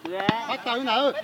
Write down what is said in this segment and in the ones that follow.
Pab tau li ntawd.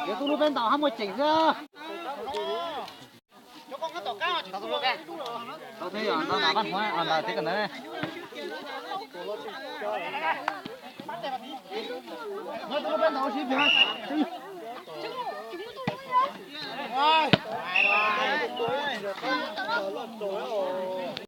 Yuav tus lub peb ntaus hab muaj ceem xwb. Tau thiab yog no nram Vaj Huab, nram teb kom ntawd. No tus lub peb ntaus sib pem.